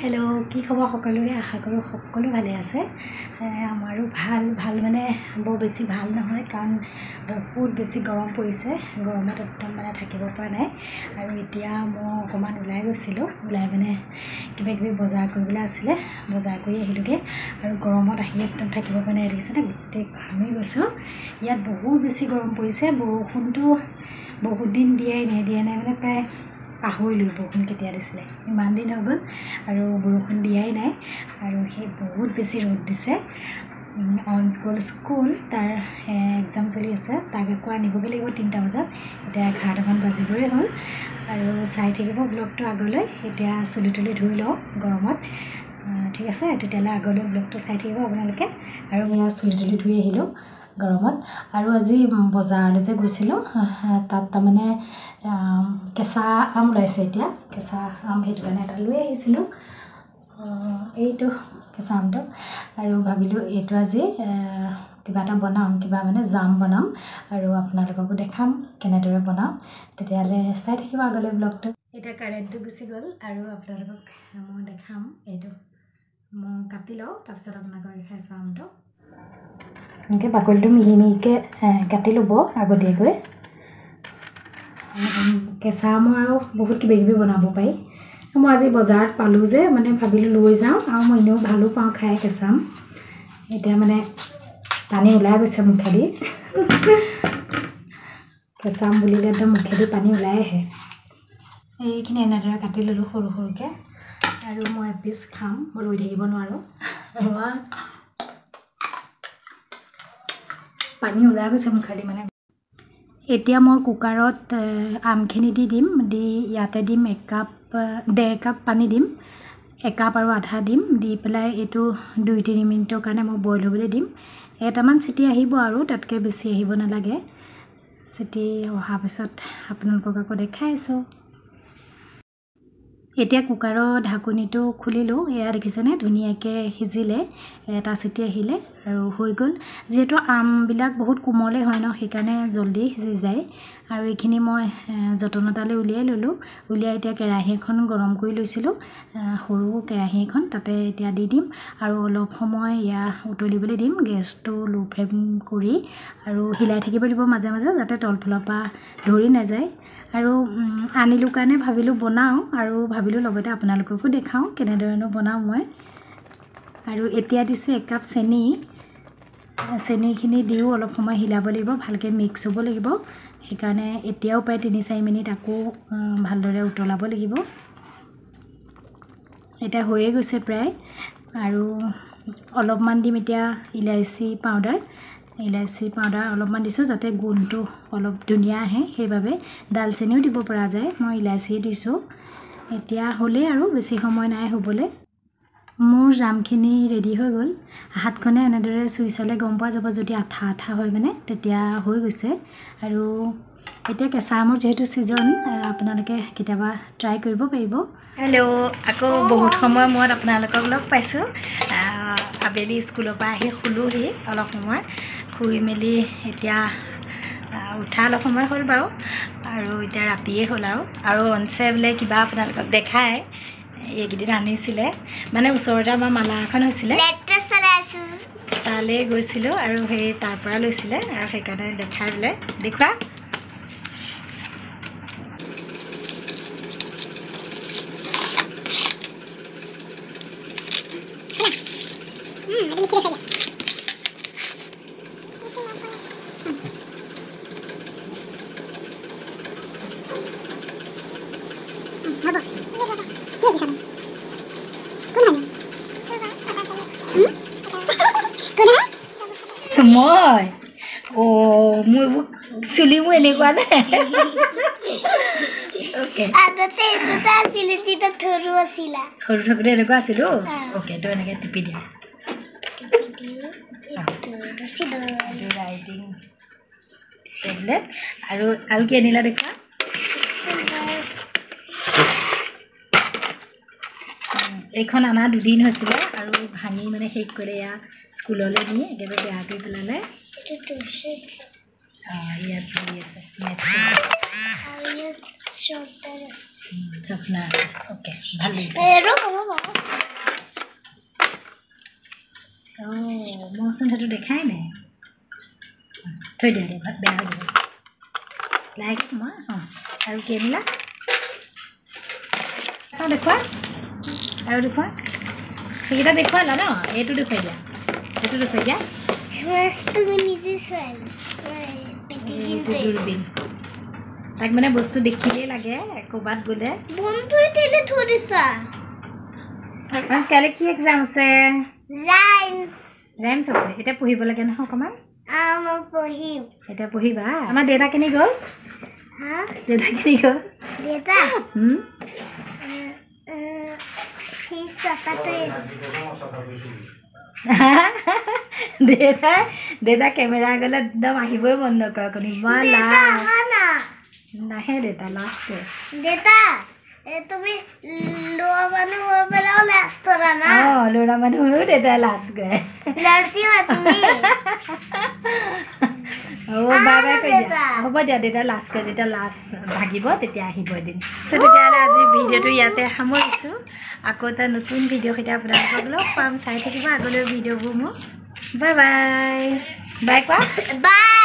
Hello' কি খবৰ সকলোৰে? আশা কৰোঁ সকলো ভালে আছে। আমাৰো ভাল ভাল মানে বৰ বেছি ভাল নহয়, কাৰণ বহুত বেছি গৰম পৰিছে। গৰমত একদম মানে থাকিব পৰা নাই। আৰু এতিয়া মই অকণমান ওলাই গৈছিলোঁ, ওলাই মানে কিবা কিবি বজাৰ কৰিবলৈ আছিলে, বজাৰ কৰি আহিলোঁগৈ। আৰু গৰমত আহি একদম থাকিব পৰা নাই, দেখিছেনে গোটেই ঘামি গৈছোঁ। ইয়াত বহুত বেছি গৰম পৰিছে। বৰষুণটো বহুত দিন দিয়াই নাই, দিয়া নাই মানে প্ৰায় পাহৰিলোঁ বৰষুণ কেতিয়া দিছিলে, ইমান দিন হৈ গ'ল আৰু বৰষুণ দিয়াই নাই। আৰু সেই বহুত বেছি ৰ'দ দিছে। অঞ্চ গ'ল স্কুল, তাৰ এক্সাম চলি আছে, তাক আকৌ আনিবগৈ লাগিব 3টা বজাত। এতিয়া 11টামান বাজিবই হ'ল। আৰু চাই থাকিব ব্লগটো আগলৈ। এতিয়া চুলি তুলি ধুই লওঁ গৰমত, ঠিক আছে? তেতিয়াহ'লে আগলৈ ব্লগটো চাই থাকিব আপোনালোকে। আৰু এয়া চুলি তুলি ধুই আহিলোঁ গৰমত। আৰু আজি বজাৰলৈ যে গৈছিলোঁ, তাত তাৰমানে কেঁচা আম ওলাইছে এতিয়া, কেঁচা আম, সেইটো কাৰণে এটা লৈ আহিছিলোঁ, এইটো কেঁচা আমটো। আৰু ভাবিলোঁ এইটো আজি কিবা এটা বনাম, কিবা মানে জাম বনাম, আৰু আপোনালোককো দেখাম কেনেদৰে বনাওঁ। তেতিয়াহ'লে চাই থাকিব আগলৈ ব্লগটো। এতিয়া কাৰেণ্টটো গুচি গ'ল আৰু আপোনালোকক মই দেখাম। এইটো মই কাটি লওঁ, তাৰপিছত আপোনালোকক দেখাইছোঁ আমটো। এনেকৈ বাকলিটো মিহি মিহিকৈ কাটি ল'ব আগতীয়াকৈ। কেঁচা আমৰ আৰু বহুত কিবা কিবি বনাব পাৰি। মই আজি বজাৰত পালোঁ যে, মানে ভাবিলোঁ লৈ যাওঁ, আৰু মই এনেও ভালো পাওঁ খাই কেঁচা আম। এতিয়া মানে পানী ওলাই গৈছে মুখেদি, কেঁচা আম বুলিলে একদম মুখেদি পানী ওলাই আহে। এইখিনি এনেদৰে কাটি ল'লোঁ সৰু সৰুকৈ। আৰু মই এপিচ খাম, মই ৰৈ থাকিব নোৱাৰোঁ। পানী ওলাই গৈছে মুখেদি মানে। এতিয়া মই কুকাৰত আমখিনি দি দিম, দি ইয়াতে দিম একাপ 1.5 কাপ পানী দিম, 1 কাপ আৰু আধা দিম। দি পেলাই এইটো 2-3 মিনিটৰ কাৰণে মই বইল হ'বলৈ দিম। এটামান চিটি আহিব আৰু তাতকৈ বেছি আহিব নালাগে। চিটি অহাৰ পিছত আপোনালোকক আকৌ দেখাই আছোঁ। এতিয়া কুকাৰৰ ঢাকনিটো খুলিলোঁ, এয়া দেখিছেনে ধুনীয়াকৈ সিজিলে, এটা চিটি আহিলে আৰু হৈ গ'ল। যিহেতু আমবিলাক বহুত কোমলেই হয় ন, সেইকাৰণে জল্দি সিজি যায়। আৰু এইখিনি মই যতন এটালৈ উলিয়াই ল'লোঁ। উলিয়াই এতিয়া কেৰাহী এখন গৰম কৰি লৈছিলোঁ, সৰু কেৰাহী এখন, তাতে এতিয়া দি দিম। আৰু অলপ সময় এয়া উতলিবলৈ দিম, গেছটো ল' ফ্লেম কৰি, আৰু হিলাই থাকিব দিব মাজে মাজে যাতে তলফালৰ পৰা ধৰি নাযায়। আৰু আনিলোঁ কাৰণে ভাবিলোঁ বনাওঁ, আৰু ভাবিলোঁ লগতে আপোনালোককো দেখাওঁ কেনেদৰেনো বনাওঁ মই। আৰু এতিয়া দিছোঁ 1 কাপ চেনি। চেনিখিনি দিও অলপ সময় হিলাব লাগিব, ভালকৈ মিক্স হ'ব লাগিব। সেইকাৰণে এতিয়াও প্ৰায় 3-4 মিনিট আকৌ ভালদৰে উতলাব লাগিব। এতিয়া হৈয়ে গৈছে প্ৰায়। আৰু অলপমান দিম এতিয়া ইলাচি পাউডাৰ। ইলাচি পাউডাৰ অলপমান দিছোঁ যাতে গোন্ধটো অলপ ধুনীয়া আহে, সেইবাবে। ডালচেনিও দিব পৰা যায়, মই ইলাচিয়ে দিছোঁ। এতিয়া হ'লেই আৰু বেছি সময় নাই হ'বলৈ। মোৰ জামখিনি ৰেডি হৈ গ'ল। হাতখনে এনেদৰে চুই চালে গম পোৱা যাব, যদি আঠা আঠা হয় মানে তেতিয়া হৈ গৈছে। আৰু এতিয়া কেঁচা আমৰ যিহেতু ছিজন, আপোনালোকে কেতিয়াবা ট্ৰাই কৰিব পাৰিব। হেল্ল', আকৌ বহুত সময়ৰ মূৰত আপোনালোকক লগ পাইছোঁ। আবেলি স্কুলৰ পৰা আহি শুলোহি অলপ সময়, শুই মেলি এতিয়া উঠা অলপ সময় হ'ল বাৰু। আৰু এতিয়া ৰাতিয়ে হ'ল। আৰু আৰু অঞ্চে বোলে কিবা আপোনালোকক দেখায়, এইকেইদিন আনিছিলে, মানে ওচৰতে আমাৰ মালা এখন হৈছিলে, তালৈ গৈছিলোঁ আৰু সেই তাৰ পৰা লৈছিলে, আৰু সেইকাৰণে দেখাই বোলে। দেখুৱা, মই অ' মোৰ এইবোৰ চুলিবোৰ এনেকুৱা নে? সৰু থাকোঁতে এনেকুৱা আছিলোঁ। অ'কে, তো এনেকৈ টিপি দিয়া, ৰাইটিং টেবলেট। আৰু আৰু কি আনিলা দেখুৱা? এইখন অনা দুদিন হৈছিলে আৰু ভাঙি মানে শেষ কৰিলে। এয়া স্কুললৈ নি একেবাৰে বেয়া কৰি পেলালে। ইয়াত হেৰি আছে, মেথছৰ চফনাৰ আছে। অ'কে, ভাল লাগিছে। চাওঁচোন, সেইটো দেখাই নাই। থৈ দিয়া দিয়া, বেয়া হৈ যাব। লাহেকৈ সোমোৱা। অঁ, আৰু কি আনিলা চাওঁ, দেখুওৱা আৰু দেখুওৱা। সেইকেইটা দেখুৱালা ন? এইটো দেখুৱাই দিয়া, এইটো দেখুৱাই দিয়া। দূৰবীন। তাক মানে বস্তু দেখিলেই লাগে ক'ৰবাত গ'লে। কাইলৈ কি এক্সাম আছে? ৰাইমছ আছে। এতিয়া পঢ়িব লাগে নহয় অকণমান। এতিয়া পঢ়িবা। আমাৰ দেউতা কেনি গ'ল? দেউতা কেনি গ'ল? দেউতা দেউতা কেমেৰা আগলৈ একদম আহিবই মন নকৰে অকণ, ইমান লাজ। নাহে দেউতা, লাজ কৰে। অঁ, ল'ৰা মানুহ হৈও দেউতাই লাজ কৰে। হ'ব, বাই বাই কৈ দিয়া। হ'ব দিয়া, দেউতাই লাজ কৰে। যেতিয়া লাজ ভাগিব তেতিয়া আহিব এদিন। তেতিয়াহ'লে আজি ভিডিঅ'টো ইয়াতে সামৰিছোঁ। আকৌ এটা নতুন ভিডিঅ' সৈতে আপোনালোকক লগ পাম। চাই থাকিব আগলৈ ভিডিঅ'বোৰ মোৰ। Bye bye. বাই কোৱা। বাই।